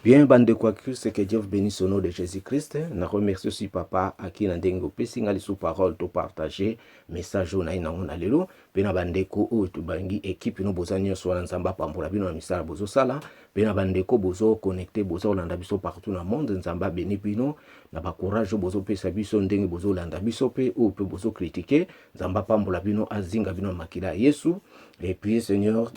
Bien, bandeko ya Christ, que Dieu vous bénisse au nom de Jésus-Christ. Na remercie aussi papa aki na ndenge opesi nga lisusu parole to partager message oyo naye nango na lelo, mpe na bandeko oyo tobangi ekipe no boza nyonso wana, Nzambe apambola bino na misala bozosala, mpe na bandeko bozo connecte, boza kolanda biso partout na monde, Nzambe abeni bino na bacourage oyo bozopesa biso ndenge bozolanda biso, mpe oyo mpe bozocritiquer, Nzambe apambola bino, azinga bino na makila ya Yesu, et puis Seigneur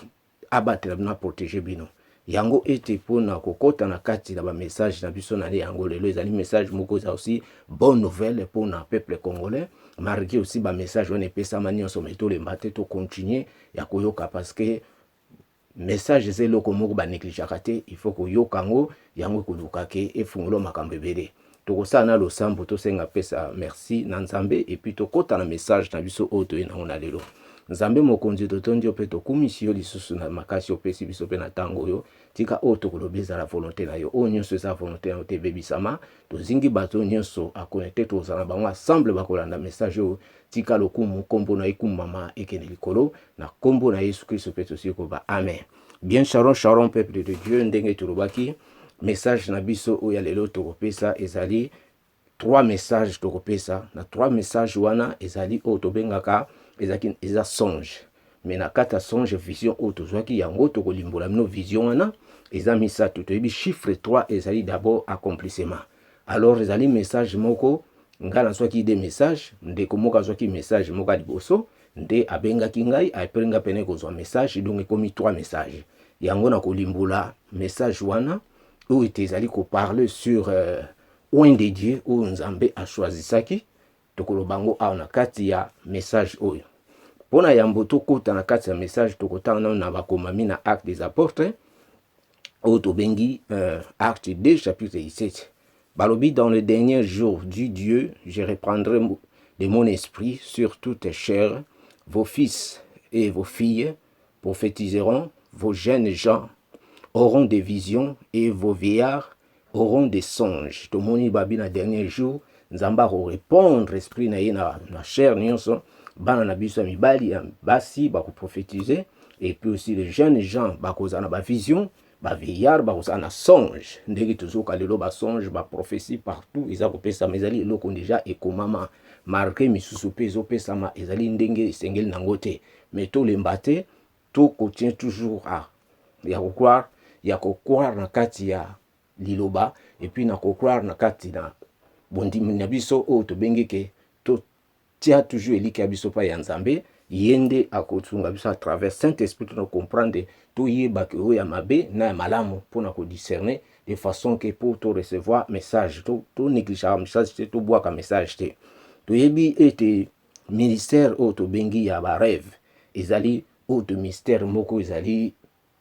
abatela bino, aprotéger bino. Yango ete mpona kokɔta na kati na bamessage na biso na yango lelo, ezali message moko eza aussi bonne nouvelle mpona peuple congolais, malgré aussi bamessage wana epesama nyonso, mais tolemba te, tocontinue ya koyoka, parce que message eza eloko moko banégligeaka te, il faut koyoka yango. Yango ekoluka ke efungola makambo ebele. Tokosala na losambo, tosenga pesa merci na Nzambe, et puis tokɔta na message na biso oyo toye nango na lelo. Nzambe mokonzi, totondi yo mpe tokumisi yo lisusu na makasi opesi biso mpe na ntango oyo. Tika oyo tokoloba ezala volonté na yo. Oyo nyonso eza volonté na yo te, ebebisama. Tozingi bato nyonso aconnecté, tozala na bango ensemble, bakolanda message oyo. Tika lokumu, nkombo na ekumbama, ekende likolo na nkombo na Yesu Kristo mpe tosili koba, amen. Bien, shalom, shalom, peuple de Dieu. Ndenge tolobaki, message na biso oyo ya lelo tokopesa ezali trois messages. Tokopesa na trois messages wana ezali oyo tobengaka ezalaki eza songe, mais na kati ya songe, vision oyo tozwaki, yango tokolimbola bino. Vision wana eza misato. Toyebi chiffre 3 ezali d'abord accomplissement. Alors ezali message moko, ngai nazwaki de message, ndeko moko azwaki message moko ya liboso nde abengaki ngai, après nga pene kozwa message, donc ekomi trois messages. Yango na kolimbola message wana oyo ete ezali koparler sur oint de Dieu oyo Nzambe achoisisaki. Tokoloba yango awa na kati ya message oyo. Mpona yambo tokota na kati ya message, tokotanga nano na bakomami na Acte des Apôtres oyo tobengi Acte 2 chapitre 17. Balobi: "Dans le dernier jour, dit Dieu, je répandrai de mon esprit sur toute chair. Vos fils et vos filles prophétiseront, vos jeunes gens auront des visions et vos vieillards auront des songes." Tomoni babi na dernier jour, Nzambe akorépandre esprit na ye na chair nyonso. Bana na biso ya mibali, ya basi bakoprophétise, et puis aussi les jeunes gens bakozala na bavision, bavieillard bakozala na songe. Ndenge tozoka lelo basonge, baprophétie partout eza kopesama, ezali eloko déjà ekomama, malgré misusu mpe ezopesama ezali ndenge esengeli nango te. Mais tolemba te, tocontinue toujours a ya kocroire, ya kocroire na kati ya liloba, et puis na kocroire na kati na bondimi na biso oyo tobengi ke totia toujours elikya ya biso mpa ya Nzambe. Ye nde akosunga biso à travers Saint Esprit, tona comprendre, toyeba ke oyo ya mabe na ya malamu, mpona kodiscerner de façon ke mpo to recevoir message, tonégligeaka message te, tobwaka message te. Toyebi ete ministère oyo tobengi ya barêve ezali oyo to mystère moko, ezali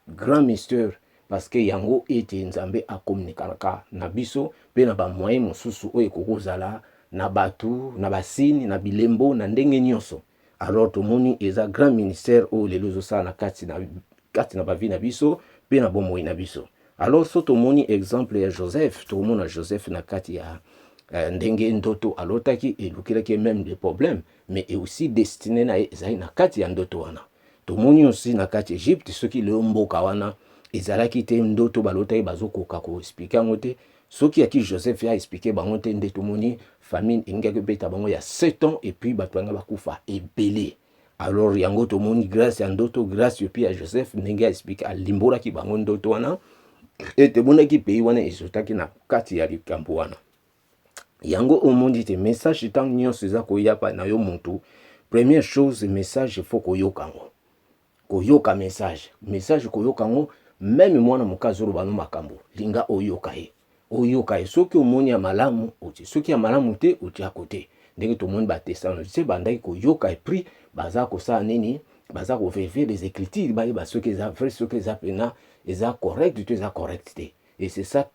grand mystère, parce que yango ete Nzambe akomunikanaka na biso mpe na bamoyen mosusu oyo ekoki kozala na bato, na basigne, na bilembo, na ndenge nyonso. Alors tomoni eza grand ministère oyo lelo ezosala na kati na bavie na biso mpe na bomoi na biso. Alors so tomoni exemple ya Joseph, tokomona Joseph na kati ya ndenge ndoto alotaki elukelaki même des problèmes, mais et aussi destinée na ye ezali na kati ya ndoto wana. Tomoni aussi na kati Egypte, soki lelo mboka wana ezalaki te, ndoto balotaki bazokoka koexpliquer yango te. Soki yaki Joseph ya expliquer bango te, nde tomoni famine elingaki obeta bango ya 7 ans, et puis bato banga bakufa ebele. Alors yango tomoni grâce ya ndoto, grâce et puis ya Joseph, ndenge aexpliquer, alimbolaki bango ndoto wana, ete emonaki pays wana ezotaki na kati ya likambo wana. Yango omoni te message ntango nyonso eza koya na yo motu, première chose, message faut koyoka yango, koyoka message, message koyoka yango. Même mwana moke azoloba no makambo, linga oyoka ye, oyoka ye. Soki omoni ya malamu, otie; soki ya malamu te, otia kote. Ndenge tomoni Bathessaloniciens bandaki koyoka, et puis baza kosala nini? Baza kovérifier les Écritures, bayeba soki eza vrai, soki eza pena eza correct to eza correct te. Et c'est ça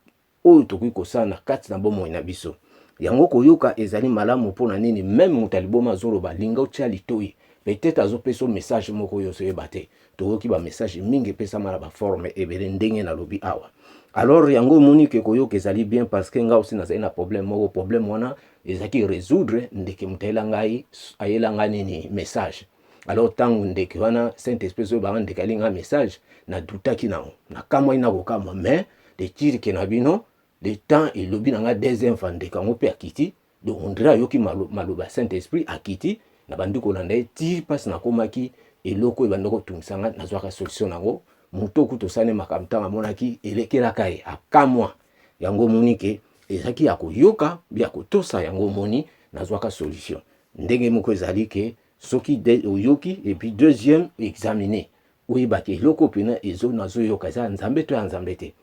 oyo tokoki kosala na kati na bomoi na biso. Yango koyoka ezali malamu. Mpona nini? Même moto ya liboma azoloba, linga otia litoi, peut-être azopesa message moko oyo ozoyeba te. Toyoki bamessage mingi epesama na baforme ebele ndenge nalobi awa. Alors yango omoni ke koyoka ezali bien, parce que nga aussi nazali na problème moko. Problème wana ezalaki résoudre ndeke moto ayela ngai, ayela ngai nini? Message. Alors ntango ndeke wana, Saint Esprit oyo banga ndeke alinga message, nadutaki nango, nakamwai na kokamwa, mais De tirke na bino le temps elobi na nga deuxième fois, ndeko yango mpe akiti. Donc on dirait ayoki maloba ya Saint Esprit, akiti. Na bandi kolanda ye ti mpasi nakomaki eloko oyo ebandi kotungisa nga, nazwaka solution nango. Moto okuta osali makambo, ntango amonaki elekelaka ye, akamwa. Yango omoni ke ezalaki ya koyoka, ya kotosa. Yango omoni nazwaka solution. Ndenge moko ezali ke soki oyoki, et puis deuxième, examiner, oyebaki eloko mpena ezo nazoyoka eza ya Nzambe to ya Nzambe te.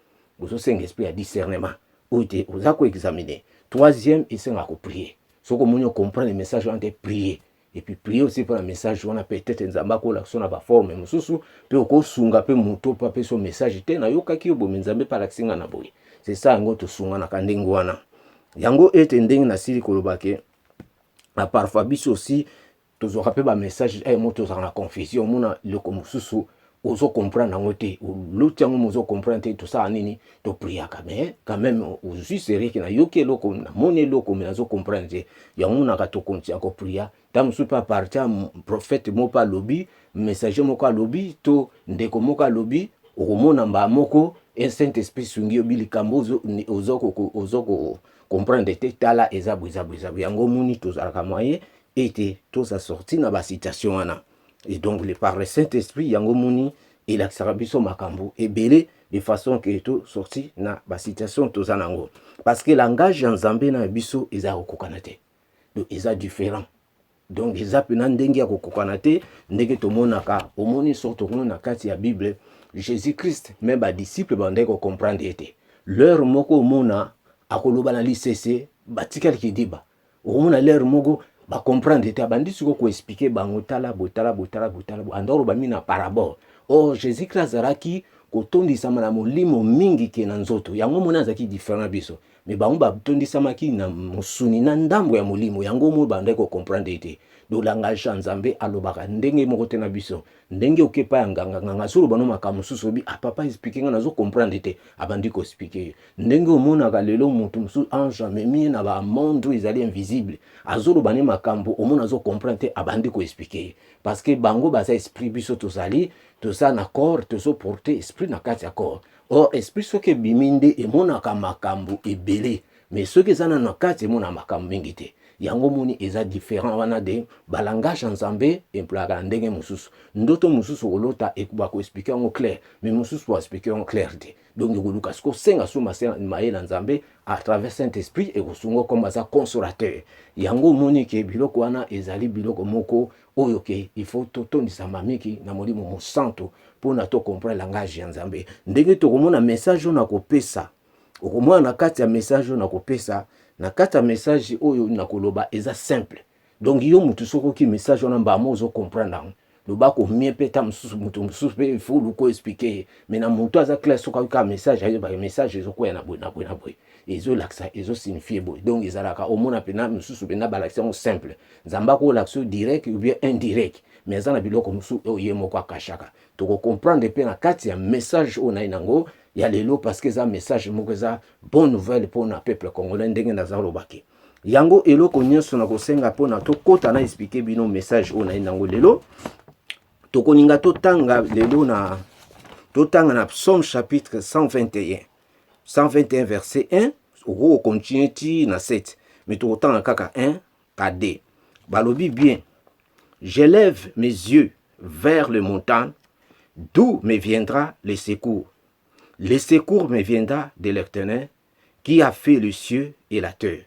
Ozosenga esprit ya discernement oyo te, oza koexaminer. Troisième, esengaka koprier. Soki omoni ocomprendre message wana te, prier, et puis prier aussi mpona message wana. Peut-être Nzambe akolakisa na baforme mosusu, mpe okosunga mpe moto mpo apesa yo message te. Nayokaki yo bomi, Nzambe mpe alakisi nga na boye. C'est ça, yango tosunganaka ndenge wana. Yango ete ndenge nasili koloba ke parfois biso aussi tozwaka mpe bamessage mo tozalaka na confusion. Omona eloko mosusu, ozocomprendre yango te, oloti yango, mo ozocomprendre te. Tosala nini? Topriaka, mais quand même ozwi sérieux ke nayoki eloko, namoni eloko, mais nazocomprendre te. Yango monaka tokontinua kopria. Ntango mosusu mpe à partir ya prophète moko mpe alobi, messager moko alobi to ndeko moko alobi, okomona mbala moko un Saint Esprit sungi yo bi likambo ozo comprendre te. Tala, eza boye, eza boye, eza boye. Yango omoni tozalaka moyen ete toza sorti na basituation wana. Et donc le par le Saint Esprit, yango moni elakisaka biso makambo ebele de façon ke tosorti na basituation toza nango, parce que langage ya Nzambe na biso eza kokokana te. Donc eza différent, donc eza mpena ndenge ya kokokana te. Ndenge tomonaka, omoni soki tokomona na kati ya Bible, Jésus Christ, mais badisciple bandaki kocomprendre ye te. L'heure moko omona akoloba na lisese, batikali kidiba. Okomona l'heure moko bacomprendre te, abandi sikoyo koexpliquer bango: tala boye, tala boye, tala boye, tala boye. Anda oloba mingi na parabole. Or Jésus Christ azalaki kotondisama na molimo mingi ke na nzoto. Yango moni azalaki différent na biso, mais bango batondisamaki na mosuni na ndambo ya molimo. Yango moi bandaki kocomprendre te. Donc langage ya Nzambe alobaka ndenge moko te na biso. Ndenge okepa ya nganga, nganga azoloba no makambo mosusu, obi: "Ah papa, explique nga, nazocomprendre te." Abandi koexpliquer ye. Ndenge omonaka lelo moto mosusu, ange amemi ye na bamonde oyo ezali invisible, azoloba ne makambo, omona azocomprendre te, abandi koexpliquer ye, parce que bango baza esprit, biso tozali, toza na corps, tozoporte esprit na kati ya corps. Or esprit soki ebimi nde emonaka makambo ebele, mais soki eza na kati, emona makambo mingi te. Yango moni eza différent wana de balangage ya Nzambe employaka na ndenge mosusu. Ndoto mosusu kolota, bakoexpliquer yango clair, mais mosusu baexpliquer yango clair te. Donc ekoluka siko osenga so mayele na Nzambe à travers Saint Esprit, ekosunga comme aza consolateur. Yango omoni ke biloko wana ezali biloko moko oyo ke il faut totondisama mingi na Molimo Mosantu mpona tocomprendre langage ya Nzambe. Ndenge tokomona message oyo nakopesa, okomona na kati ya message oyo nakopesa, na kati ya message oyo nakoloba, eza simple. Donc yo motu soki oki message wana, mbama ozocomprendre yango. Loba komie mpe ta mosusu, moto mosusu mpe il faut luka expliquer ye, mais na moto aza clair, soki ayoka message, ayebaka message ezokwea na boye, na boye, na boye, ezolakisa, ezosignifie boye. Donc ezalaka omona mpena mosusu mpena balakisa yango simple. Nzambe akolakisa yo direct ou bien indirect, mais eza na biloko mosusu oyo ye moko akashaka. Tokocomprendre mpe na kati ya message oyo naye nango ya lelo, parce que eza message moko eza bonne nouvelle mpona peuple congolais. Ndenge naza lobaki yango, eloko nyonso na kosenga mpona tokɔta na expliquer bino message oyo naye nango lelo, tokoninga totanga lelo na totanga na Psaume chapitre 121, 121 verset 1. Okoki kocontinue ti na 7, mais tokotanga kaka 1 ka 2. Balobi bien: "J'élève mes yeux vers les montagnes, d'où me viendra le secours? Le secours me viendra de l'Éternel qui a fait le cieux et la terre."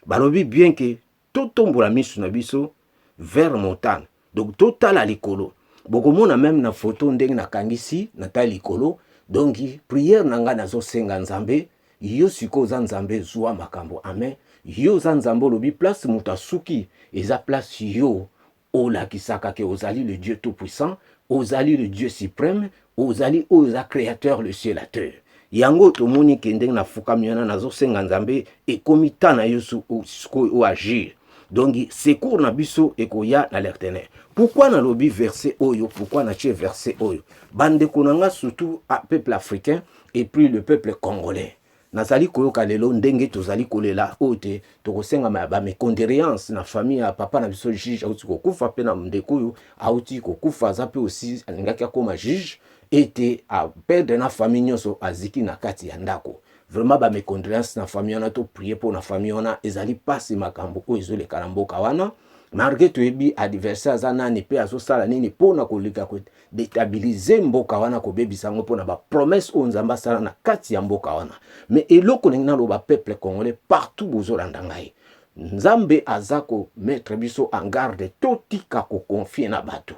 Balobi bien ke totombola miso na biso vers montagne, donc totala likolo. Bokomona même na photo ndenge nakangisi, natali likolo. Donc prière na ngai, nazosenga Nzambe: yo sikoyo oza Nzambe, zwa makambo amen. Yo oza Nzambe, olobi place moto asuki eza place yo olakisaka ke ozali le Dieu tout puissant, ozali le Dieu suprême, ozali oyo oza créateur le ciel, la terre. Yango tomoni ke ndenge nafukami wana, nazosenga Nzambe, ekomi ta na yo sikoyo oagir. Donc secours na biso ekoya na l'Éternel. Pourquoi nalobi verset oyo? Pourquoi natie verset oyo? Bandeko na nga, surtout peuple africain et puis le peuple congolais, nazali koyoka lelo ndenge tozali kolela oyo te. Tokosenga bamécondoléance na famille ya papa na biso juge auti kokufa, mpe na ndeko oyo auti kokufa, aza mpe aussi alingaki akóma juge. Ete aperdre na famille nyonso, aziki na kati ya ndako. Vraiment, ba mes condoléances na famille wana. Toprier mpo na famille wana. Ezali mpasi makambo oyo ezoleka na mboka wana, malgré toyebi adversaire aza nani mpe azosala nini mpona koleka kodéstabiliser mboka wana, kobebisa yango mpona bapromesses oyo Nzambe asala na kati ya mboka wana. Mais eloko ndenge naloba, peuple congolais partout bozolanda ngai, Nzambe aza komettre biso en garde. Totika koconfier na bato,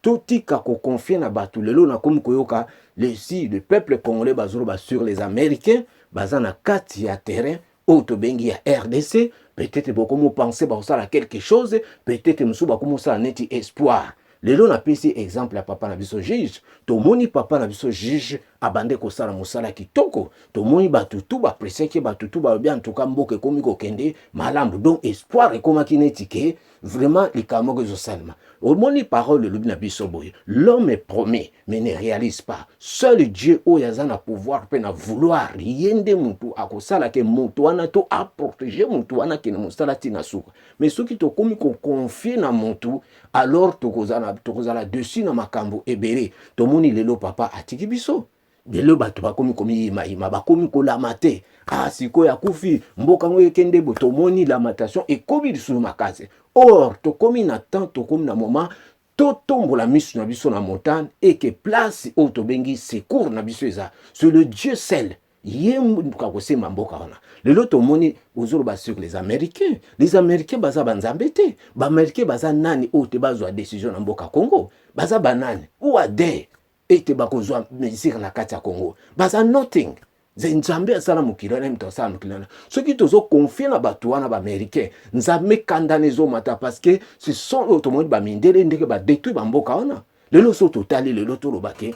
totika koconfier na bato. Lelo nakomi koyoka lesi le peuple congolais bazoloba sur les Américains baza na kati ya terrain oyo tobengi ya RDC. Peut-être bokomi penser bakosala quelque chose, peut-être mosusu bakomi osala neti espoir. Lelo napesi exemple ya papa na biso juge. Tomoni papa na biso juge abande kosala mosala kitoko. Tomoni bato tu baappréciaki, bato tu balobi antuka mboka ekomi kokende malamu. Donc espoir ekomaki neti ke vraiment likambo moko ezosalema. Omoni, parole elobi na biso boye: "L'homme promet mais ne réalise pas. Seul Dieu oyo aza na pouvoir mpe na vouloir, ye nde motu akosala ke motu wana to aprotéger motu wana akende mosala ntina suka." Mais soki tokomi koconfier na motu, alors tokozala dessus na makambo ebele. Tomoni lelo papa atiki biso. Lelo bato bakomi komiyimayima, bakomi kolama te. Ah, sikoyo akufi, mboka yango ekende bo. Tomoni lamentation ekomi lisusu makasi. Or tokomi na temps, tokomi na moment totombola miso na biso na montagne, eke place oyo tobengi secours na biso eza. C'est le Dieu seul, ye muka kosemba mboka wana. Lelo tomoni ozoloba sur les Américains. Les Américains baza banzambe te. Baaméricain baza nani oyo te bazwa décision na mboka Congo? Baza banani ou ade ete bakozwa mesure na kati ya Congo? Baza nothing. Nzambe asala mokili wana, moto asala mokili wana. Soki tozoconfier na bato wana baaméricain, Nzambe kandana ezomata, parce que ce sont oyo tomoni bamindele ndenge badétruire bamboka wana. Lelo so totali, lelo tolobake,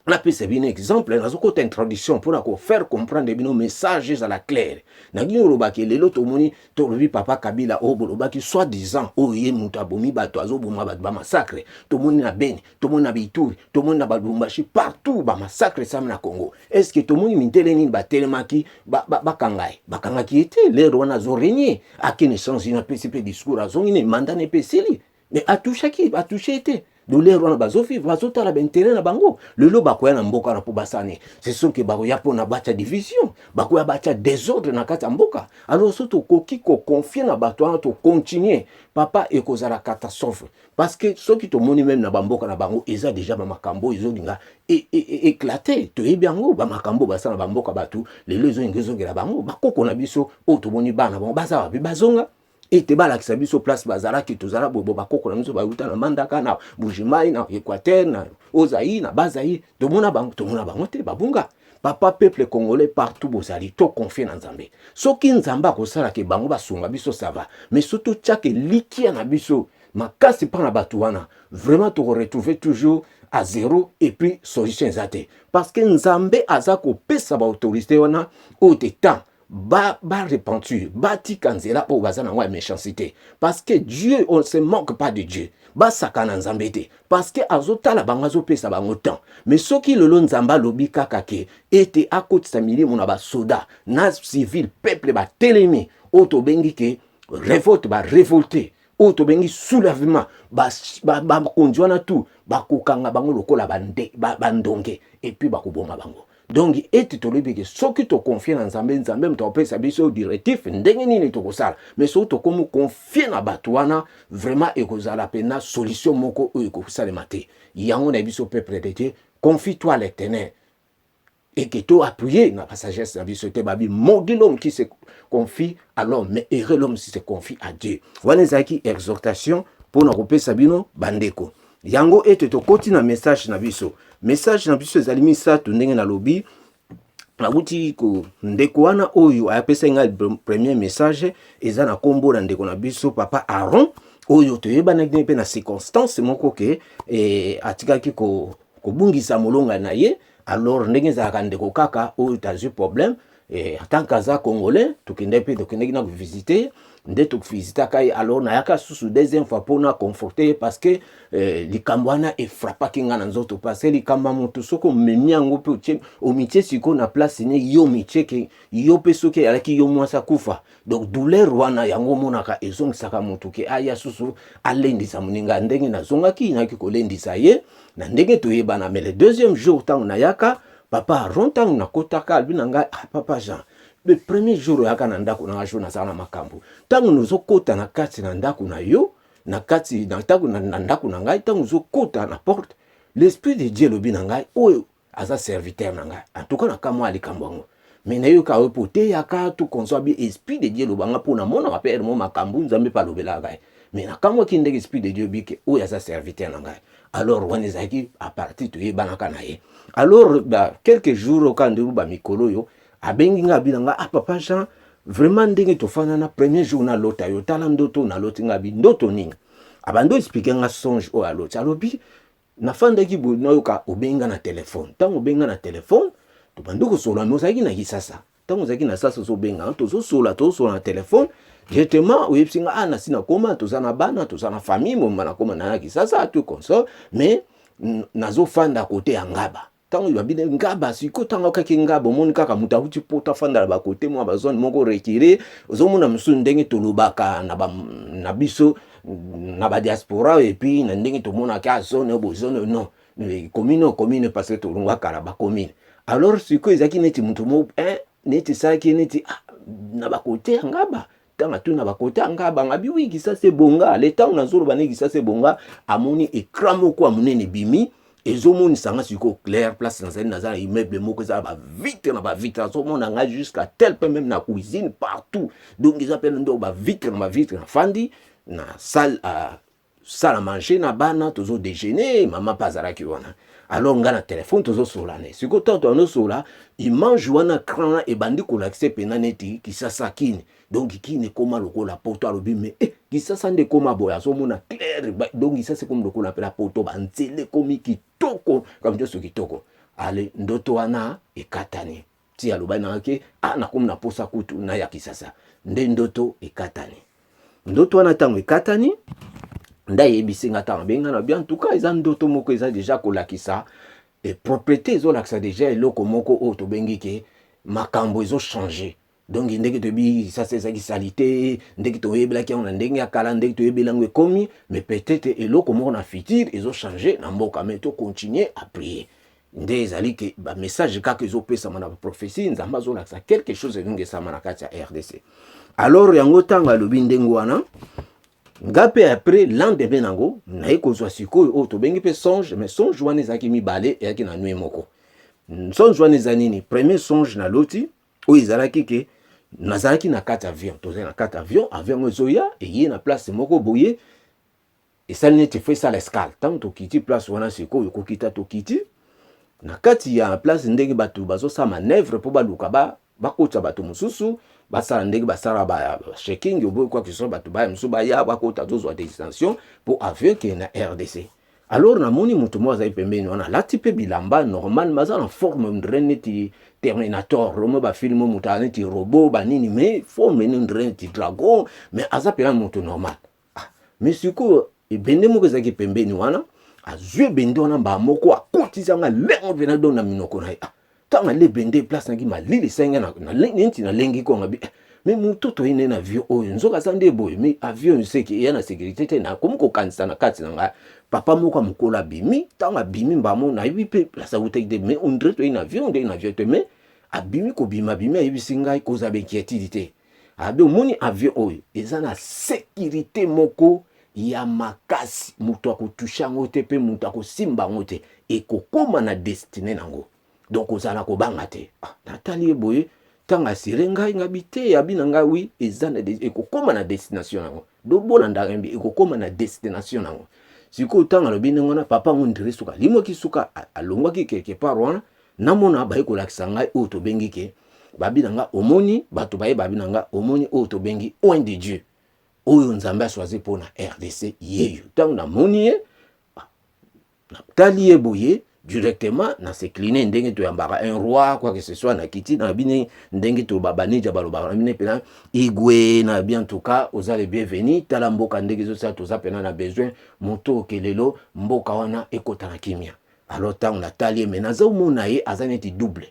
napesa bino exemple, nazokota introduction mpona kofaire comprendre bino message ezala claire. Nangi olobaki, lelo tomoni, tolobi papa Kabila oyo bolobaki soi disant oyo ye moto abomi bato, azoboma bato, bamassacre tomoni na Beni, tomoni na Bituri, tomoni na Balubumbashi, partout bamassacre esami na Congo. Est ce que tomoni mindele nini batelemaki bakanga ye? Bakangaki ye te. Lere wana azorégner, akende change, apesi mpe discours, azongi ne mandat na epe esili, mais atouchaki, atouche te. Douleur wana bazovivre, bazotala baintérêt na bango. Lelo bakoya na mboka wana mpo basala nini? C'est sûr ke bakoya mpona batya division, bakoya batya désordre na kati ya mboka. Alors so tokoki koconfier na bato wana, tocontinuer, papa, ekozala catastrophe, parce que soki tomoni même na bamboka na bango eza déjà bamakambo oyo ezolinga éclate. Toyebi yango, bamakambo basala na bamboka bato lelo ezolinga ezongela bango. Bakoko na biso oyo tomoni, bana bango baza wapi? Bazonga ete balakisa biso place bazalaki. Tozala boye, bakoko na biso bauta na Mandaka, na Mbujimai, na Équateur, na Ozai, na Bazai. Tomona bango? Tomona bango te, babunga. Papa, peuple congolais partout bozali, toconfier na Nzambe. Soki Nzambe akosalaka bango basunga biso, ça va. Mais so totiaka likia na biso makasi mpa na bato wana, vraiment tokoretrouver toujours à zéro et puis solution eza te, parce que Nzambe aza kopesa baautorité wana oyo te temps barepentir, ba batika nzela oyo baza nango ya méchanceté, parce que Dieu, on ne se manque pas de Dieu. Basaka na Nzambe te, parce que azotala bango, azopesa bango temps. Mais soki lelo Nzambe alobi kaka ke ete akotisa milimo na basoda na civil, peuple batelemi, oyo tobengi ke révolte, barévolte oyo tobengi soulèvement, bakonzi wana tu bakokanga bango lokola bandonge et puis bakoboma bango. Donc ete tolobi ke soki toconfier na Nzambe, Nzambe moto akopesa biso directive ndenge nini tokosala. Mais soki tokomi confier na bato wana, vraiment ekozala mpenza solution moko oyo ekosalema te. Yango na biso, peuple de Dieu, confie toi à l'Éternel et que to appuyer na sagesse na biso te. Babi: "Maudit l'homme qui se confie à l'homme, mais heureux l'homme qui se confie à Dieu." Wana ezalaki exhortation mpona kopesa bino bandeko yango ete tokoti na message na biso. Message na biso ezali misato. Ndenge nalobi, nauti ko ndeko wana oyo apesaki ngai premier message, eza na nkombo na ndeko na biso papa Aron, oyo toyebanaki mpe na circonstance moko ke atikaki kobungisa molonga na ye. Alors ndenge ezalaka, ndeko kaka oyo tazwi problème, en tant que aza congolais, tokende mpe, tokendeki na kovisiter. Nde tovisitaka ye. Alors nayaka susu deuxième fois mpona conforter ye, parce que likambo wana efrappaki nga na nzoto, parce que likambo ya moto, soki omemi yango mpe omitie sikoyo na place ne yo, mitie ke yo mpe soki eyalaki yo mwasi akufa. Donc douleur wana, yango omonaka ezongisaka moto ke aya susu alendisa moninga. Ndenge nazongaki, nayaki kolendisa ye na ndenge toyebana. Mais le deuxième jour, ntango nayaka, papa Aron, ntango nakotaka, alobi na ngai: "Ah, papa Jean, le premier jour oyaka na ndako na nga, jour nazala na makambo, ntango nozokota na kati na ndako na yo, na kati na ntango na ndako na ngai, ntango ozokota na porte, l'Esprit de Dieu elobi na ngai: oyo aza serviteur na ngai." En tout cas, nakamwa likambo yango, mais nayoka oyo mpo oteyaka to konso abi Esprit de Dieu elobanga, mpo namonaka mpe ermo makambo Nzambe mpe alobelaka ngai, mais nakamwaki ndenge Esprit de Dieu bike oyo aza serviteur na ngai. Alors wana ezalaki à partir toyebanaka na ye. Alors ba quelques jours oka ndenge bamikolo oyo, abengi nga, abi na nga: "Ah, papa Jean, vraiment ndenge tofanda na premier jour, nalota yo. Tala ndoto naloti." Nga abi: "Ndoto nini?" Abandi oexpliquer nga songe oyo aloti. Alobi: "Nafandaki boye, nayoka obengi nga na telefone. Ntango obengi nga na telefone, tobandi kosolola, mais ozalaki na Kisasa. Ntango ozalaki na sasa, ozobenga, tozosola, tozosola na telefone directement, oyebisi nga: ah, nasi nakoma, toza na bana, toza na famille moma, nakoma na Kisasa, tout consort, mais nazofanda kote ya Ngaba." Ntango babine Ngaba sikoyo, ntango akaki Ngaba, omoni kaka moto awuti poto, afanda na bakote mwa bazone moko retiré. Ozomona mosusu ndenge tolobaka na biso na badiaspora, et puis na ndenge tomonaka zone oyo, zone non, commune oyo, commune, parce que tolongwa kala bacommune. Alors sikoyo ezalaki neti moto moko neti esalaki neti, ah, na bakote ya Ngaba. Ntango atuni na bakote ya Ngaba, ngabi: "Oui, Kisasa ebonga." Ale ntango nazoloba nde Kisasa ebonga, amoni écran moko ya monene ebimi, ezomonisa nga sikoyo clair place nazali. Naza na immeuble moko, eza na bavitre na bavitre, azomona nga jusqu'à tel point, même na cuisine, partout. Donc eza mpe ndo bavitre na bavitre. Nafandi na salle, salle à manger na bana, tozo déjeuner, mama mpe azalaki wana. Alors nga na telefone, tozosola ne. Sikoyo ntango tozosola, image wana, écran wana ebandi kolakisa mpena neti Kisasa, Kini. Donc Kini ekóma lokola poto. Alobi: "Mais Kisasa nde ekóma boye?" Azomona clair, donc Kisasa ekómi lokola mpela poto, banzela ekómi kitoko, kama nyonso kitoko. Ale ndoto wana ekatani ti alobaki nanga ke: "Ah, nakomi na posa kutu naya Kisasa." Nde ndoto ekatani. Ndoto wana, ntango ekatani, nde ayebisi nga. Ntango abenga na bien, en tout cas eza ndoto moko eza déjà kolakisa propriété, ezolakisa déjà eloko moko oyo tobengi ke makambo ezochanger. Donc ndenge toyebi Kisasa ezalaki sali te, ndenge toyebelaki yango na ndenge ya kala, ndenge toyebeli yango ekomi, mais peut-être eloko moko na futur ezochanger na mboka. Mais tocontinue à prier. Nde ezali ke bamessage kaka ezopesama na baprophétie, Nzambe azolakisa quelque chose elingi esama na kati ya RDC. Alors yango, ntango alobi ndenge wana, nga mpe après lendemain nango, naye kozwa sikoyo oyo tobengi mpe songe. Mais songe wana ezalaki mibale, eyaki na nuit moko. Songe wana eza nini? Premier songe naloti oyo ezalaki ke nazalaki na kati avion, tozali na kati avion. Avion yango ezoya, eye na place moko boye, esali neti faut esala escale. Ntango tokiti place wana, sikoyo kokita, tokiti na kati ya place, ndenge bato bazosala manœuvre mpo baluka bakotisa bato mosusu, basala ndenge basala ba checking oboyi, quoi que ce soit, bato baya mosusu baya bakota, tozwa destination mpo avion ekende na RDC. Alors namoni moto moko azali pembeni wana, alati mpe bilamba normal, mais aza na forme on dirait neti Terminator, lomo bafilm, moto aza neti robot banini, mais forme on dirait neti dragon, mais aza mpena moto normal. Ah, mais sikoyo ebende moko ezalaki pembeni wana, azwi ebende wana mbala moko, akotisi yango, alengo mpena donc na minoko na ye. Ah, ntango ale ebende, place naki malili esangi neti nalengi konga bi. Mais moto toye nde na avion oyo, nzoka aza nde boye. Mais avion seke eya na sécurité te. Nakomi kokanisa na kati na ngai, papa moko ya mokolo abimi. Ntango abimi, mbamo nayebi mpe place awutaki te, mais on dirait toye na avion, ndenge na avion te, mais abimi kobima, abimi, ayebisi ngai: "Kozala bainquiétude te." Abi: "Omoni avion oyo eza na sécurité moko ya makasi, moto akotoucher yango te, mpe moto akosimba yango te, ekokóma na destinée nango, donc ozala kobanga te." Ah, natali ye boye. Ntango asire ngai, ngabi te, abi na ngai: "Oui, eza ekokóma na destination yango." Do bolandaka mbi, ekokóma na destination nango. Sikoyo ntango alobi ndenge wana, papa ngo on dirait suka alimwaki, suka alongwaki quelque part wana. Namona baye kolakisa ngai oyo tobengi ke babi na nga: "Omoni bato baye." Babi na nga: "Omoni oyo tobengi oint de Dieu, oyo Nzambe achoisi mpo na RDC, yeyo." Ntango namoni ye, natali ye boye, Directement na s'incliner ndenge toyambaka un roi, quoi que ce soit. Nakiti na bino ndenge toloba, banija balobaka na bino mpena igwe na bien. En tout cas, oza le bienvenu. Tala mboka ndenge ezosala, toza mpena na besoin moto oke lelo mboka wana ekota na kimia. Alors ntango natali ye, me nazomona ye aza neti double,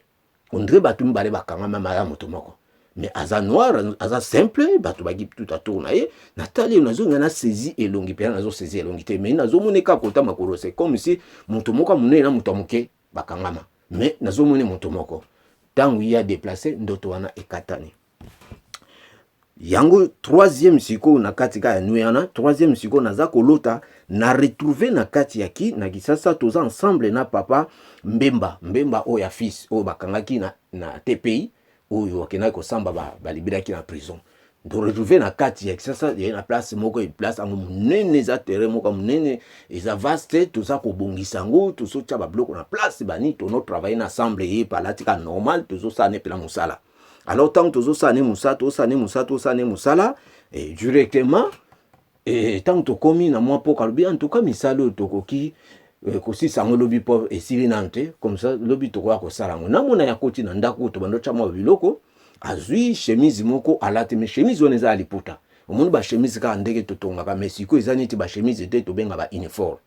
on dirait bato mibale bakangama maya moto moko, mais aza noir, aza simple. Bato baki tout autour na ye. Natali ye, nazonga na saisi elongi mpena, nazosaisi elongi te, mais nazomona kaka kota makolo. C'est comme si moto moko ya monene na moto ya moke bakangama, mais nazomona moto moko. Ntango ye adéplacer, ndoto wana ekatani. Yango troisième sikoyo, na kati kaka ya nuit wana, troisième sikoyo, naza kolota, na retrouve na kati ya ki na Kisasa. Toza ensemble na papa Mbemba, Mbemba oyo ya fils oyo bakangaki na TPI, oyo akendaki kosamba, balibelaki na prison. Toretrouve na kati ya Kisasa, ye na place moko, place yango monene, eza terrain moko monene, eza vaste. Toza kobongisa yango, tozotia babiloko na place bani, tono travaille na ensemble. Ye palati ka normal, tozosala ne mpena mosala. Alors ntango tozosala ne mosala, tozosala ne mosala, tozosala ne mosala directement, ntango tokómi na mwa mpoka, alobi: "En tout cas, misala oyo tokoki kosisa yango lobi, mpo esili nanu te. Comme ça lobi tokoya kosala yango." Namona ya koti na ndako, tobanda otya mwa biloko, azwi chemise moko alati, mais chemise wana eza ya liputa. Omoni bachemise kaka ndenge totongaka, mais sikoyo eza neti bachemise te, tobenga bauniforme.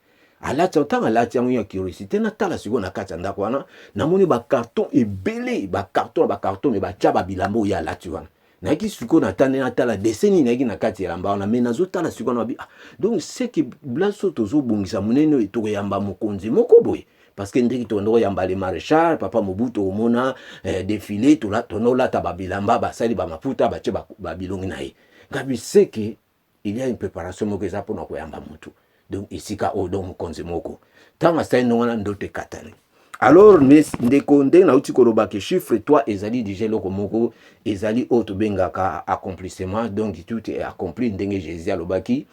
Alati, ntango alati yango, ya curiosité, natala sikoyo na kati ya ndako wana, namoni bacarton ebele, bacarton na bacarton, mais batya babilamba oyo alati wana. Nayaki sikoyo natande, natala dessin nini nayaki na kati ya elamba wana, mais nazotala sikoyo na babi: "Ah, donc c'est que place oyo tozobongisa monene oyo, tokoyamba mokonzi moko boye." Parce que ndenge tokende koyamba le maréchal papa Mobutu, omona défilé, tonolata babilamba basali bamaputa, batie babilongi na ye. Ngabi c'est que il y a une préparation moko eza mpona koyamba motu, donc esika oyo, donc mokonzi moko. Ntango asali ndenge wana, ndoto ekatani. Alors ndeko, ndenge nauti koloba ke chiffre 3 ezali déjà eloko moko, ezali oyo tobengaka accomplissement. Donc tout est accompli, ndenge Jésus alobaki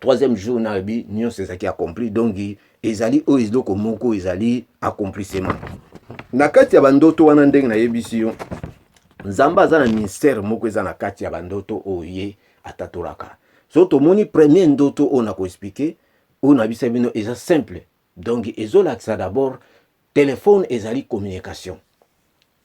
troisième jour na yebi nyonso ezalaki accompli. Donc ezali oyo eloko moko ezali accomplissement na kati ya bandoto wana. Ndenge nayebisi yo, Nzambe aza na ministère moko eza na kati ya bandoto oyo ye atatolaka. So tomoni premier ndoto oyo nakoexpliquer, oyo nabisa bino, eza simple. Donc ezolakisa d'abord telefone, ezali communication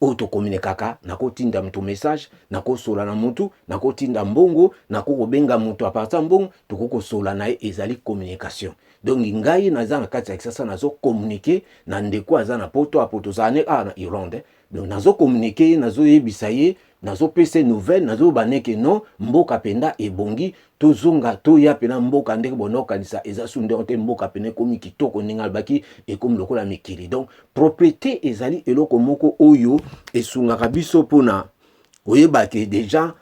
oyo tokomunikaka. Nakotinda moto message, nakosola na motu, nakotinda mbongo, nakokobenga moto apartir mbongo, tokoki kosola na ye. Ezali communication. Donc ngai naza na kati ya Kisasa, nazokommunike na ndeko aza na Poto, apo tozala ne awa na Irlande. Donc nazokommunike ye, nazoyebisa ye, nazopesa nouvelle, nazoyoba neke non, mboka mpenza ebongi, tozonga, toya mpena mboka. Ndenge bonokanisa eza su ndenge te, mboka pena ekomi kitoko, ndenge alobaki, ekomi lokola mikili. Donc propriété ezali eloko moko oyo esungaka biso mpona koyeba ke déjà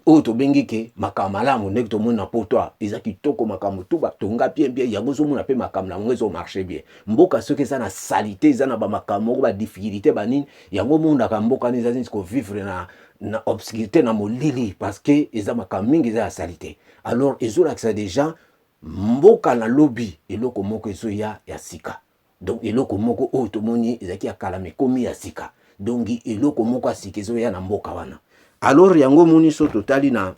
oyo tobengi ke makambo malamu. Ndenge tomoni na Poto eza kitoko, makambo tu batonga bien bien, yango ozomona mpe makambo na yango ezomarche bien. Mboka soki eza na saleté, eza na bamakambo moko, badifficulté, banini, yango omonaka mboka wana eza neti kovivre na obscurité, na molili, parce que eza makambo mingi eza ya saleté. Alors ezolakisa déjà mboka na lobi eloko moko ezoya ya sika. Donc eloko moko oyo tomoni ezalaki ya kala, mekomi ya sika. Donc eloko moko ya sika ezoya na mboka wana. Alors yango omoni, so totali na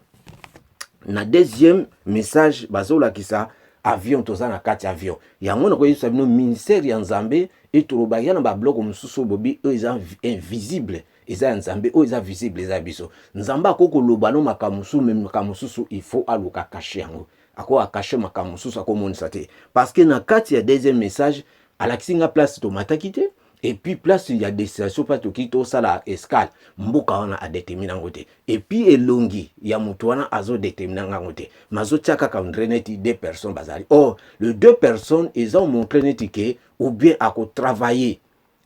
deuxième message, bazolakisa avion, toza na kati ya avion. Yango nakoyebisa bino ministère ya Nzambe etoloba ya na babiloko mosusu bobi oyo eza invisible eza ya Nzambe, oyo eza visible eza ya biso. Nzambe akoki koloba no makambo mosusu, mais makambo mosusu il faut aluka cacher yango, akoki acacher makambo mosusu, akomonisa te. Parce que na kati ya deuxième message, alakisi nga place tomataki te, et puis place ya destination, place toki tosala escale, mboka wana adétermine yango te, et puis elongi ya moto wana azodétermine yango te, mais azotia kaka on dirait neti deux personnes bazali. Or le deux personnes eza omontre neti ke ou bien akotravaille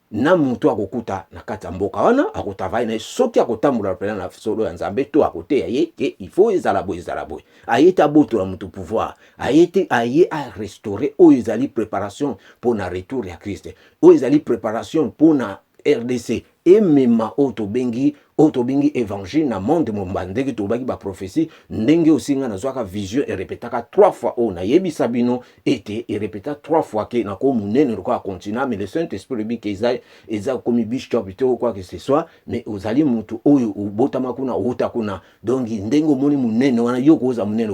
na moto akokuta na kati ya mboka wana, akotravaille na ye soki akotambola mpena na solo ya Nzambe, to akoteya ye ke il faut ezala boye, ezala boye. Aye te abotola moto pouvoir, aye te, aye arestaure. Oyo ezali préparation mpona retour ya Christ, oyo ezali préparation mpona RDC emema oyo tobengi évangile na monde momba. Ndenge tolobaki baprophétie, ndenge osi ngai nazwaka vision, erepetaka trois fois. Oyo nayebisa bino ete erepeta trois fois ke nako monene lokola continent, mais le Saint Esprit lobi ke eza komi bishop te ou quoi que ce soit, mais ozali motu oyo obotama kuna, outa kuna. Donc ndenge omoni monene wana, yo koza monene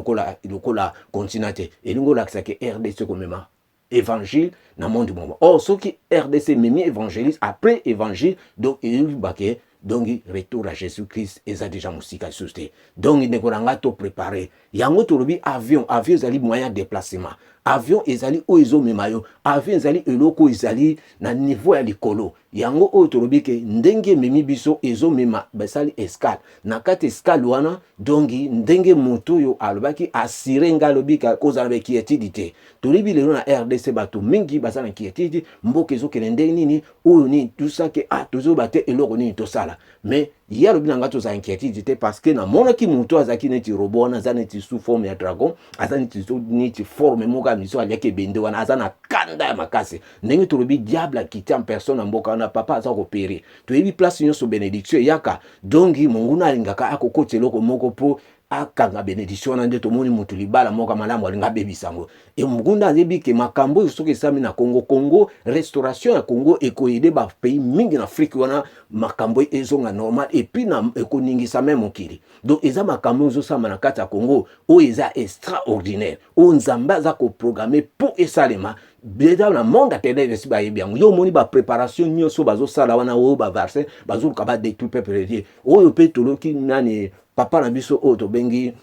lokola continent te, elingi olakisa ke RDC komema. Évangile na monde mobimba. Or soki RDC ememi évangéliste après évangile, donc eyeba ke donc retour à Jésus Christ eza déjà mosika lisusu te. Donc ndeko na ngai, toprépare yango. Tolobi avion. Avion ezali moyen ya déplacement. Avion ezali oyo ezomema yo. Avion ezali eloko oyo ezali na niveau ya likolo. Yango oyo tolobi ke ndenge ememi biso, ezomema, basali escale. Na kati escale wana, donc ndenge moto oyo alobaki, asire ngai, alobi kozala ba inquiétude te. Toyebi lelo na RDC bato mingi baza na inquiétude. Mboka ezokende ndenge nini, oyo nini, tout ça, ke ah, tozoyeba te eloko nini tosala. Mais ye alobi na ngai tozala inquiétude te, parce que namonaki moto azalaki neti robot wana, aza neti sous forme ya dragon, aza neti forme moko ya miso, aliaki ebende wana, aza na kanda ya makasi. Ndenge tolobi diable akiti en personne na mboka wana, papa, aza kopere. Toyebi place nyonso bénédiction eyaka, donc monguna alingaka akokota eloko moko mpo akanga bénédiction wana. Nde tomoni motu libala moko malamu alinga abebisa yango. E monguna ayebi ke makambo oyo soki esami na Congo, Congo, restauration ya Congo ekoaider bapays mingi na Afrique wana, makambo ezonga normal, et puis na ekoningisa me mokili. Donc eza makambo oyo ezosama na kati ya Congo, oyo eza extraordinaire, oyo Nzambe aza koprogrammer mpo esalema. Déjà na monde ya ténèbre esi bayebi yango. Yo omoni bapréparation nyonso bazosala wana, oyo baverse bazoluka badétruire peuple de Dieu. Oyo mpe toloki nani, papa na biso oyo tobengi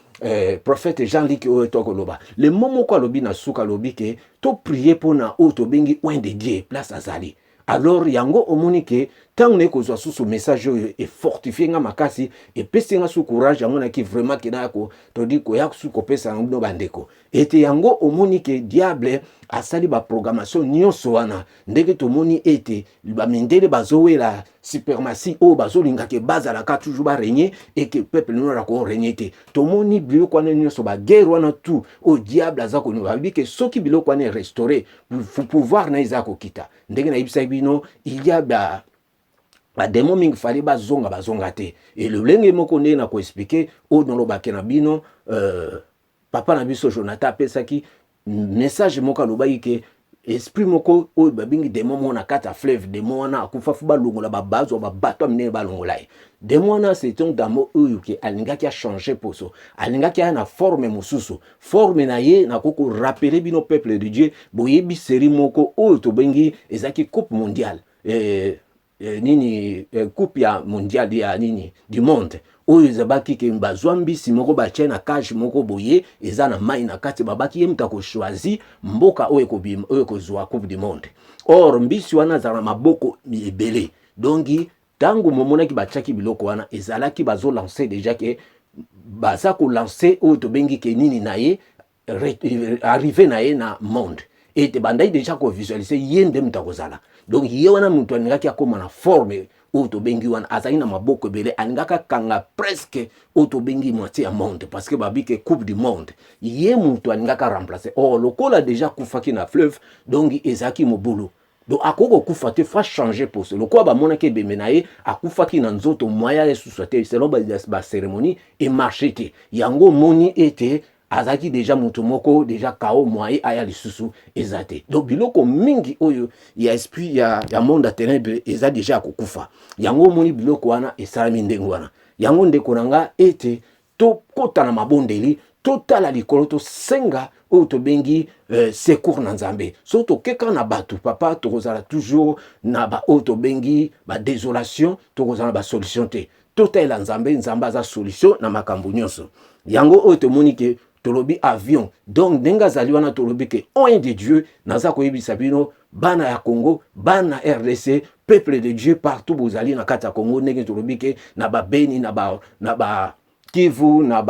prophète Jean-Luc, oyo tokoloba le mo moko alobi na suka, alobi ke toprier mpona oyo tobengi oint de Dieu place azali. Alors yango omoni ke ntango naye kozwa susu message oyo, efortifie nga makasi, epesi nga su courage. Yango naki vraiment ke naya todi koya su kopesa yango bino bandeko, ete yango omoni ke diable asali baprogrammation nyonso wana. Ndenge tomoni ete bamindele bazowela suprématie, oyo bazolingaka bazalaka toujours barégner, eke peuple noir akorégner te. Tomoni biloko wana nyonso, baguerre wana, tout oyo diable aza kolinga. Bayebi ke soki biloko wana erestaurer, pouvoir na ye eza kokita. Ndenge nayebisaki bino, il y a ba badémon mingi fallait bazonga, bazonga te. E lolenge moko ndenge na koexpliquer oyo nalobaki na bino, papa na biso Jonathan apesaki message moko, alobaki ke esprit moko oyo babengi démon moko na kati ya fleuve, démon wana akufa, fu balongola, bazwa babato ya minene balongola ye. Démon wana, c'est un démon oyo ke alingaki achanger poso, alingaki aya na forme mosusu. Forme na ye, nakoki korappeler bino, peuple de Dieu, boyebi série moko oyo tobengi ezalaki coupe mondiale, nini, coupe ya mondiale ya nini, du monde, oyo ezalaki ke bazwa mbisi moko, batie na cage moko boye, eza na mai na kati. Babaki ye moto akochoisir mboka oyo ekobima, oyo ekozwa coupe du monde. Or mbisi wana azala na maboko ebele. Donc ntango momonaki batiaki biloko wana, ezalaki bazolancer déjà ke baza kolancer oyo tobengi ke nini na ye, arrivé na ye na monde, ete bandaki déjà kovisualiser ye nde moto akozala. Donc ye wana moto alingaki akóma na forme oyo tobengi wana, azalaki na maboko ebele, alingaki akanga presque oyo tobengi moitié ya monde, parce que babi ke coupe du monde ye moto alingaki aremplacer. Or lokola déjà akufaki na fleuve, donc ezalaki mobulu. Donc akoki kokufa te, faut changer poso. Lokola bamonaki ebembe na ye, akufaki na nzoto, moya lisusu te, selon bacérémonie emarcher te. Yango omoni ete azalaki déjà moto moko déjà kao, moye aya lisusu eza te. Donc biloko mingi oyo ya esprit ya monde ya ténèbre eza déjà ya kokufa. Yango omoni biloko wana esalami ndenge wana. Yango ndeko na nga, ete tokɔta na mabondeli, totala likolo, tosenga oyo tobengi secours na Nzambe. Soki tokeka na bato, papa, tokozala toujours na baoyo tobengi badésolation, tokozala na basolution te. Totalela Nzambe. Nzambe aza solution na makambo nyonso. Yango oyo tomoni ke tolobi avion. Donc ndenge azali wana, tolobi ke oint de Dieu, naza koyebisa bino, bana ya Congo, bana RDC, peuple de Dieu partout bozali na kati ya Congo, ndenge tolobi ke na babeni, na ba Kivu, na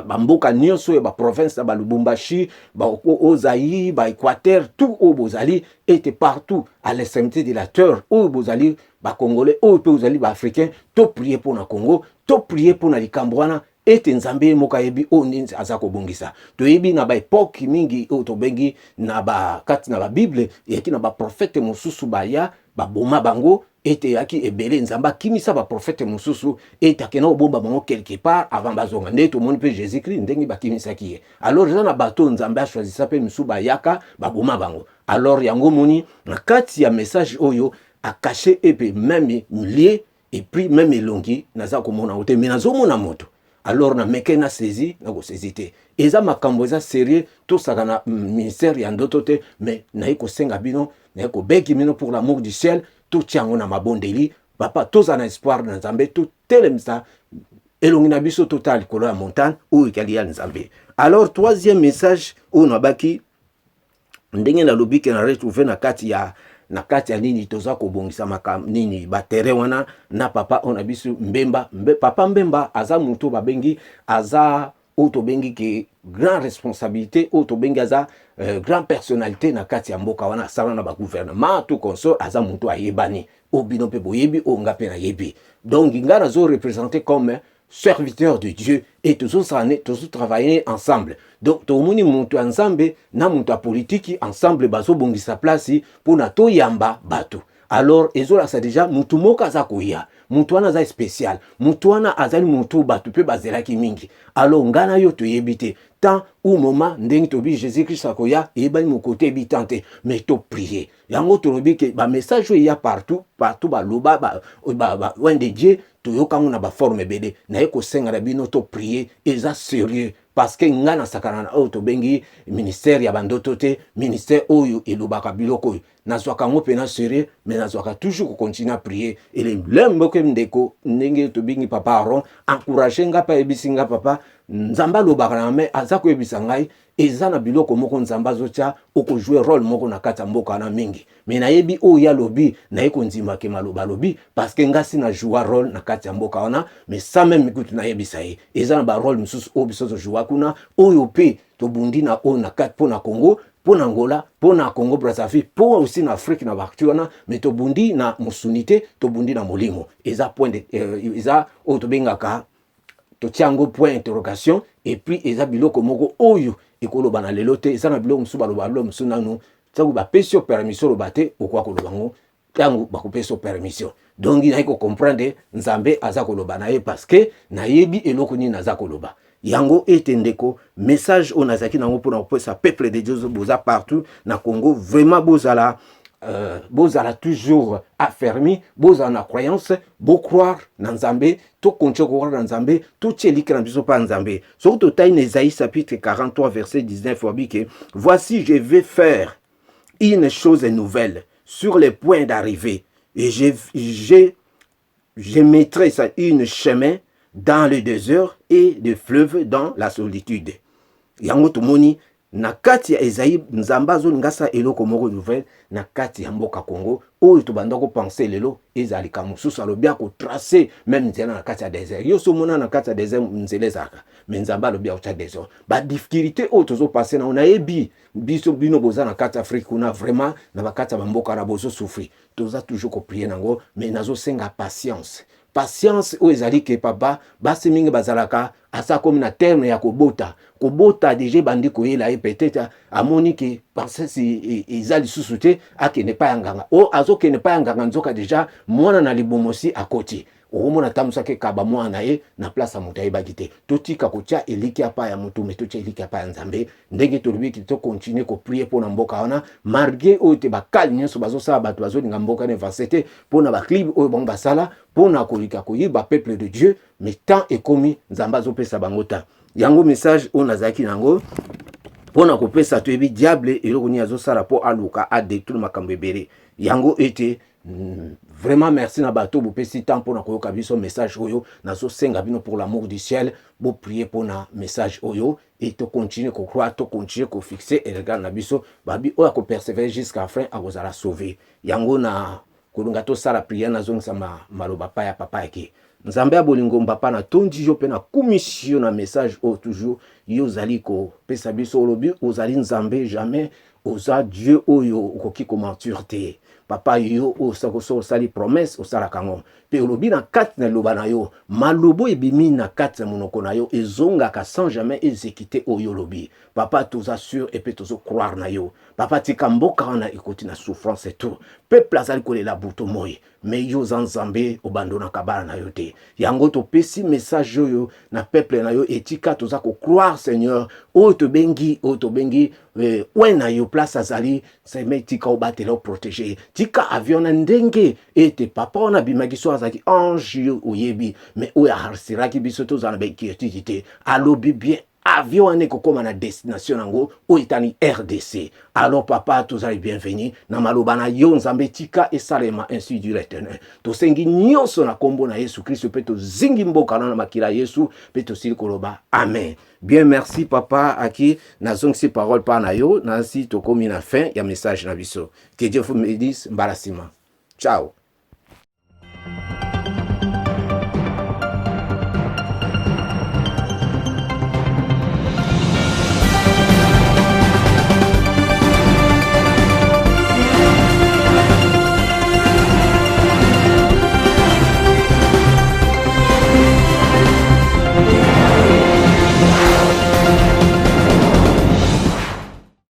bamboka ba nyonso oyo, baprovince na balubumbashi, baozai, baéquateur, tout oyo bozali, ete partout à l'extrémité de la terre oyo bozali bacongolais, oyo mpe ozali baafricain, toprier mpo na Congo, toprier mpo na likambo wana, ete Nzambe ye moko ayebi oyo nini aza kobongisa. Toyebi na baépoque mingi oyo tobengi na bakati na babible, eyaki na baprofete mosusu, baya baboma bango, ete eyaki ebele. Nzambe akimisa baprofete mosusu, ete akenda kobomba bango quelque part avant bazonga. Nde tomoni mpe Jésus Christ ndenge bakimisaki ye. Alors eza na bato oyo Nzambe achoisisa mpe misusu bayaka baboma bango. Alors yango omoni na kati ya message oyo acacher epe même lieu, et puis même elongi naza komona ngo te, mais nazomona moto. Alors nameke na saisi, nakosaisi te. Eza makambo eza sérieux, tosaka na ministère ya ndoto te. Mais naye kosenga bino, naye kobeki bino, pour l'amour du ciel, totia yango na mabondeli. Papa, toza na espoir na Nzambe, totelemisa elongi na biso, totala likolo ya montagne oyo ekali ya Nzambe. Alors, troisième message oyo nabaki, ndenge nalobi ke na retrouve na kati ya nini, toza kobongisa makambo nini, baterrain wana na papa oyo na biso Mbemba. Papa Mbemba aza motu babengi, aza oyo tobengi ke grand responsabilité, oyo tobengi aza grand personnalité na kati ya mboka wana. Asala na bagouvernement, tout consort. Aza motu ayebani, oyo bino mpe boyebi, oyo nga mpe nayebi. Donc nga nazo représenter comme serviteur de Dieu et tozosala, tozotravailler ensemble. Donc tomoni moto ya Nzambe na moto ya politiki ensemble, bazobongisa place mpona toyamba bato. Alors ezolakisa déjà motu moko aza koya. Motu wana aza spécial, motu wana azali motu bato mpe bazelaki mingi. Alors ngai na yo toyebi te temps ou moment ndenge tobi Jésus Christ akoya, eyebani moko te, eyebi temps te, mais toprier. Yango tolobi ke bamessage oyo eya partout partout, baloba oint de Dieu, toyokango na baforme ebele. Naye kosenga na bino, toprier, eza sérieux, parce que ngai nasakana na oyo tobengi ministère ya bandoto te. Ministère oyo elobaka biloko oyo, nazwaka yango mpena sérieux, mais nazwaka toujours kocontinuer à prier. Elemboke ndeko, ndenge tobengi papa Aron, encourage nga mpe ayebisi nga: "Papa, Nzambe alobaka na me aza koyebisa ngai, eza na biloko moko Nzambe azotia, okojouer rôle moko na kati ya mboka wana mingi." Mais nayebi oyo alobi, naye kondimake maloba alobi, parce que nga si na joua rôle na kati ya mboka wana. Mais sans même kutu nayebisa ye, eza na barôle mosusu oyo biso tojoua kuna, oyo mpe tobundi na oyo na kati mpo na Congo, mpo na Angola, mpo na Congo Brazzaville, mpo aussi na Afrique, na baparti wana. Mais tobundi na mosuni te, tobundi na molimo. Eza point de, eza oyo tobengaka, totia yango point interrogation. Et puis eza biloko moko oyo ekoloba na lelo te. Eza na biloko mosusu baloba, biloko mosusu nanu ntango bapesi yo permission oloba te, okoka koloba ngo ntango bakopesa yo permission. Donc naye kocomprendre Nzambe aza koloba na ye, parce que nayebi eloko nini naza koloba. Yango ete ndeko, message oyo nazalaki nango mpona kopesa peuple de Dieu, boza partout na Congo, vraiment bozala toujours affermi, bozala na croyance, bocroire na Nzambe, tokontinue kocroire na Nzambe, totia elikya na biso mpa Nzambe. Soki totali na Esaïe chapitre 43 verset 19, wabi ke: "Voici, je vais faire une chose nouvelle, sur le point d'arriver, et je mettrai ça une chemin dans le désert et des fleuves dans la solitude." Yango tomoni na kati ya Esaïe, Nzambe azolinga asala eloko moko nouvelle na kati ya mboka Congo oyo tobanda kopenser lelo ezala likambo mosusu. Alobi akotracer même nzela na kati ya désert. Yo so omona na kati ya désert nzela ezalaka, mais Nzambe alobi akotya désert. Badifficulté oyo tozopasser nango, nayebi biso, bino boza na kati ya Afrique kuna, vraiment na bakati ya bamboka na bozosouffrir. Toza toujours koprier nango, mais nazosenga patience, patience oyo ezali ke papa, basi mingi bazalaka, asa komi na terme ya kobota, kobota déjà ebandi koyela ye, peut-être amoni ke princesse eza lisusu te, akende pa ya nganga. O azokende pa ya nganga, nzoka déjà mwana na libomosi akoti. Okomona atambusaki ekaba mwana na ye na place ya moto ayebaki te. Totika kotia elikya pa ya motu, mais totia elikya pa ya Nzambe. Ndenge tolobiki, tocontinuer koprier mpo na mboka wana, malgré oyo te bakali nyonso bazosala, bato bazolinga mboka na avance te, mpo na baclibe oyo bango basala mpo na kolika koyiba peuple de Dieu. Mais temps ekomi, Nzambe azopesa bango temps. Yango message oyo nazalaki nango mpo na kopesa. Toyebi diable eloko nini azosala mpo aluka adétourner makambo ebele. Yango ete vraiment merci na bato bopesi temps mpona koyoka biso message oyo. Nazosenga bino, pour l'amour du ciel, boprier mpona message oyo et tocontinuer kocroire, tocontinuer kofixer regard na biso. Babi oyo akopersévérer jusqu'à fin akozala sauvé. Yango na kolinga tosala prière, nazongisa maloba pa ya papa yake. Nzambe ya bolingo, papa, natondi yo mpe nakumisi yo na message oyo. Toujours yo ozali kopesa biso, olobi ozali Nzambe, jamais oza Dieu oyo okoki komentir te. Papa, yo oyo soki osali promesse, osalaka yango. Mpe olobi na kati na liloba na yo, malobo ebimi na kati ya monoko na yo ezongaka sans jamais exécuter oyo olobi. Papa, toza sûr epe tozocroire na yo. Papa, tika mboka wana ekoti na souffrance et tout, peuple azali kolela butu moi, mais yo oza Nzambe, obandonaka bana na yo te. Yango topesi message oyo na peuple na yo. Etika toza kocroire, Seigneur, oyo tobengi, oyo tobengi oint na yo, place azali seme, tika obatela, oprotéger ye. Tika avion na ndenge ete papa wana abimaki, so azalaki ange, yo oyebi, mais oyo arassuraki biso, tozala na bainquiétude te. Alobi bien, avion wana ekokóma na destination yango oyo etani RDC. Alors papa, tozali bienvenu na maloba na yo. Nzambe, tika esalema ainsi dit l'Éternel. Tosengi nyonso na nkombo na Yesu Kristo, mpe tozingi mboka na makila ya Yesu, mpe tosili koloba amen. Bien, merci papa Aki. Nazongisi parole mpa na yo. Nasi tokomi na fin ya message na biso. Que Dieu vous bénisse. Mbala nsima, ciao.